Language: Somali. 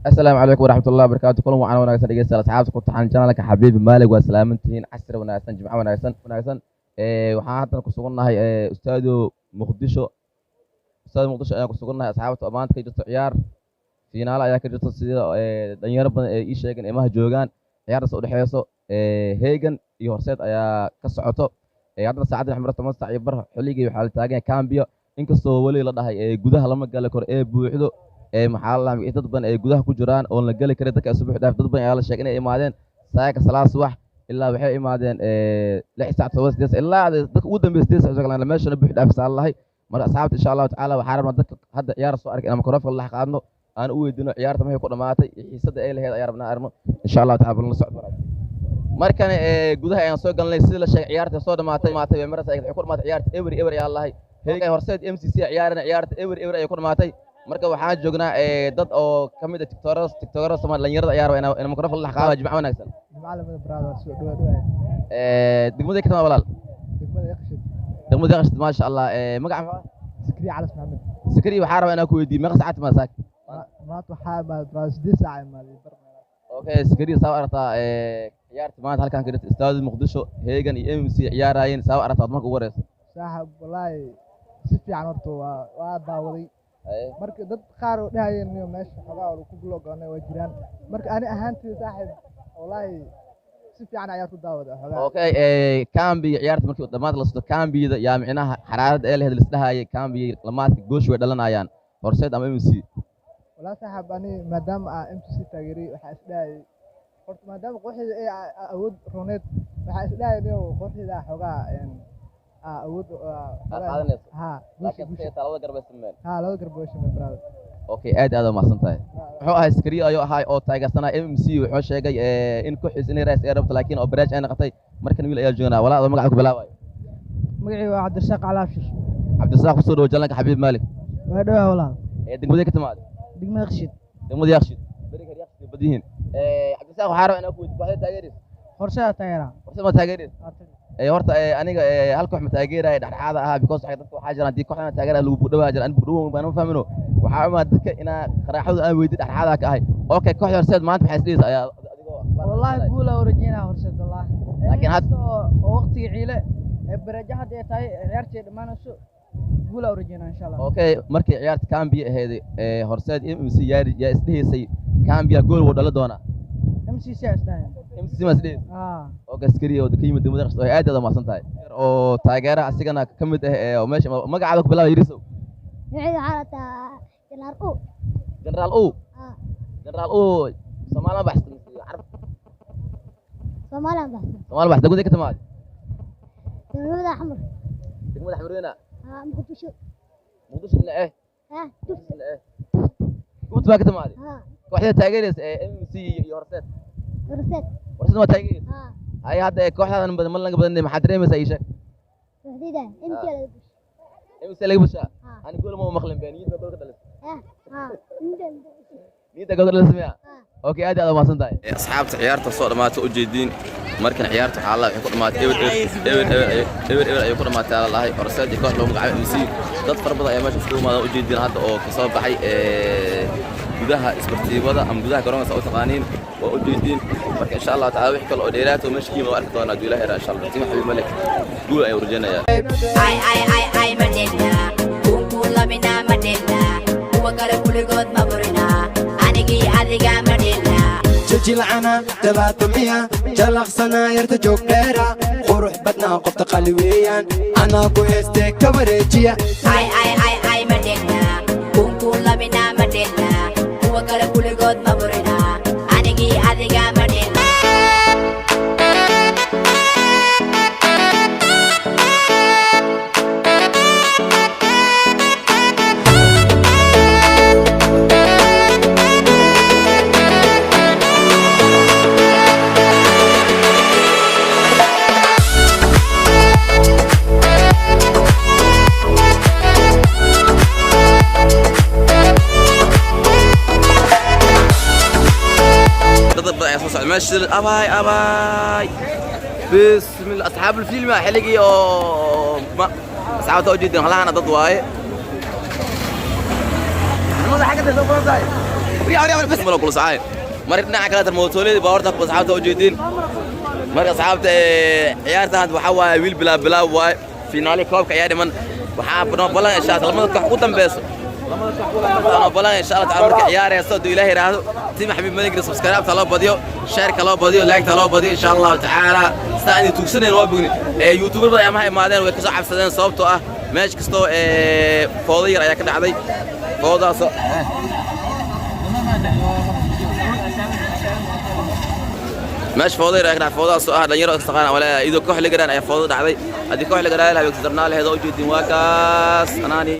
Asalaamu calaykum waraxmatullahi wabarakaatu. Kulan wacan wanaagsan, dhegeystayaal, asxaabta ku taxan channelka Xabiibi Maalig, waa salaamantihiin. Casri wanaagsan, jimco wanaagsan wanaagsan. Waxaan haddana ku sugannahay ustaado Muqdisho. Ustaado Muqdisho ayaan ku sugannahay, asxaabta, oo maanta ka jirto ciyaar fiinaalo ayaa ka jirto, sida dhalinyaro badan ee ii sheegeen imaha joogaan. Ciyaartaas u dhexeyso Hegan iyo Horseed ayaa ka socoto. Haddana saacadda waxay maraysaa 10:15. Xilligii waxaa la taagan yahay Cambio, inkastoo weli la dhahay gudaha lama gali karo ee buuxdo. Maxaa la dhahaa, dad badan ay gudaha ku jiraan oon la geli karin. Dadka subax dhaaf, dad badan ayaa la sheegay inay imaadeen saaka salaad subax, ilaa waxay imaadeen 6 saac, 7, 8, ilaa dadka ugu dambeeya 8 saac soo galaan, meeshana buux dhaaf saan lahay. Marka asxaabta, insha Allahu tacaala, waxaa rabnaa dadka hadda ciyaar soo arkay inaan mikrofoonka la qaadno, aan u weydiino ciyaarta maxay ku dhamaatay iyo xiisadda ay lahayd ayaa rabnaa arno, insha Allahu tacaala. Bal la socod markan gudaha ayaan soo galnay. Sida la sheegay, ciyaarta soo dhamaatay maatay bay marasa waxay ku dhamaatay ciyaarta 0-0 ayaa lahay. Heegay Horseed MCC ciyaarana, ciyaarta 0-0 ayay ku dhamaatay. Marka waxaan joognaa dad oo ka mid ah tiktokerada Soomaali, dhalinyarada ayaa raba inaan mikrofon la qaado. Jimco wanaagsan. Jimcalamada, brother, soo dhawaad waay. Degmada ka timaad, walaal? Degmada Yaqshid. Degmada Yaqshid, maasha Allah. Magaca maxaa? Sakriya Calas Maxamed. Sakriya, waxaa rabaa inaan ku weydiiyo, meeqa saacad timaad saak? Maanta waxaa imaad, brother, 8 saac imaaday bar. Okay, Sakriya, saa u aragtaa ciyaarta maanta halkan ka jirta istaadi Muqdisho, Hegan iyo MMC ciyaaraayeen? Saa u aragtaa marka ugu horeysa? Saaxib, wallaahi si fiican horta waa daawaday. Marka dad qaar oo dhahayeen niyo meesha xogaa oo ku blogoonay waa jiraan. Marka ani ahaantii, saaxib, wallaahi si fiican ayaa ku daawaday xogaa. Okay, Cambi ciyaarta markii dhammaad la socdo, Cambiyada yaa micnaha xaraaradda ee lahayd lisdhahayay Cambi lamaadka goosh way dhalanayaan, Horseed ama MMC? Wallaahi saaxib, ani maadaama aan MCC taageeray, waxaa isdhahayay horta maadaama kooxdayda ay awood rooneed, waxaa isdhahayay niyo kooxdayda xogaa awood qaadanayso. Ha. Laakiin sidee taa, labada garab ay sameeyeen. Ha, laba garab way sameeyeen, brother. Okay, aad aad u mahadsan tahay. Wuxuu ahay Sakariya ayuu ahay oo taageersanaa MMC. Wuxuu sheegay in kooxiis inay rays ay rabto, laakiin oo barnaamij ay noqotay. Markan wiil ayaa joognaa. Walaa, adoo magaca ku bilaabayo? Magacii waa Cabdirasaaq Calaabshir. Cabdirasaaq, kusoo dhawo channelka Xabiib Maalik. Waa dhawaa, walaal. Degmadee ka timaad? Degmada Yaqshid. Degmada Yaaqshiid, beriga Yaaqshiid bad yihiin. Cabdirasaaq, waxaa rabaa inaan ku weydiiyo, kooxda taageeraysa? Horseeda taageeraa. Horseed ma taageeraysa? Horta aniga hal koox ma taageeraya, dhexdhexaada ahaa, because waxay dadka waxaa jiraan haddii kooxdan taageeraya lagu bugdhawaa jira. Ani bugdhawo baan ma fahmino. Waxaa imaa dadka inaa qaraaxadu aan weydiin, dhexdhexaada ka ahay. Okay, kooxda Horseed maanta maxay isdhihaysaa ayaa adigoo Wallaahi guul aa u rajeynaa Horseed, wallaahi. Laakiin oo waqtigii ciile ee baraja hadda ay tahay, ciyaartii ay dhammaanayso, guul aa u rajeynaa, insha Allah. Okay, markii ciyaarta Cambia ahayd Horseed MMC, yaa isdhihaysay Cambia gool wuu dhala doonaa? MCC aa isdhahaya. MCC ma isdhihaysay? Aa. Okay, askari oo ka yimid degmada Yaqshid, oo aad aad u mahadsan tahay, oo taageeraha asigana ka mid ah oo meesha. Magacaada ku bilaaba, Yarisow? Magacayga waxaa la taa Jeneraal U. Generaal U? Ah. Generaal U, Soomaaliya baxsan, Carab? Soomaaliyan baxsan. Soomaaliya baxsan. Degmada ka timaad? Degmada Xamar. Degmada Xamrina? Ah, Muqdisho. Muqdisho dhinac eh? Ah, Tufta. Dhinac eh Tufta baa ka timaad? Ah. Kooxda taageeraysa ee MMC iyo Horseed? Horseed. Horseed ma taageeraysa? Ah. Hay, hadda kooxdaadan badan ma laga badan, maxaad dareemaysaa? Ii sheeg. Kooxdayda MC laga bushay. MC laga bushaa? Ah. Ani gool ma maqlin been, niyad baa gool ka dhalisay. Ah, ah, inta. Niyadda gool ka dhalisay miya? Ah. Okay, aad aad u mahadsan tahay. Asxaabta, ciyaarta soo dhamaatay u jeediin. Markan ciyaarta waxaa la waxay ku dhamaatay 0-0, 0-0, 0-0 ayay ku dhamaatay la lahay, Horseed iyo koox loogu magacaabay MC. Dad fara badan ayaa meesha iskugu imaadaan, u jeediin hadda oo kasoo baxay gudaha isbartiibada ama gudaha garoonka saa u taqaaniin, waa u jeediin. Marka insha Allahu tacaala, wixii kale oo dheeraad oo meesha ka yimid waa arki doonaa hadduu Ilaahay insha Allah. Tiima Xabiib Malik, guul ayaan rajaynayaa. Ay ay ay ay, madhela kunku labina, madhela kuwa kale kuligood ma burina, anigii adiga madhela. Jajilcana tabaatamiya jalaqsana yarta joog dheera, qurux badnaa qofta qali weeyaan, anaa ku heestee ka wareejiya. Ay ay ay ay, madhela kunku labina, madhela kuwa kale kuligood ma burina, anigii adiga madhela. Dad badan ayaa soo socda meesha. Abaay abaay, bismillah, asxaabul filma xilligii oo ma asxaabta u jeedin halahana dad waaye. Madaxa xagga soo badan tahay. Malo kula socay. Marka dhinaca kale mootooladii baawarta ku asxaabta u jeedin. Marka asxaabta, ciyaarta hadda waxaa waaye wiil bilaa bilaa waaye. Finaali koobka ayaa dhiman. Waxaa noo ballan, insha Allah, lamada koox ugu dambeyso, lamada koox ugu dambeyso noo ballan, insha Allah taala, marka ciyaarayso hadduu Ilaahay yiraahdo. Team Xabiib Maligri, subscribe-ta loo badiyo, share-ka loo badiyo, like-ta loo badiyo, insha Allahu tacaala. Sidaa inay tuugsaneen waa bogni. YouTuber badan ayaa maha imaadeen, way kasoo cabsadeen, sababtoo ah meesha kastoo foodo yar ayaa ka dhacday. Foodaasoo meesha foodo yar ayaa ka dhacday, foodaasoo ah dhalinyaro istaqaan walaa iyadoo koox la garaan ayaa foodo dhacday. Haddii koox la garaan lahaa, way kasdarnaa laheed oo ujeedin. Waa kaas anaani.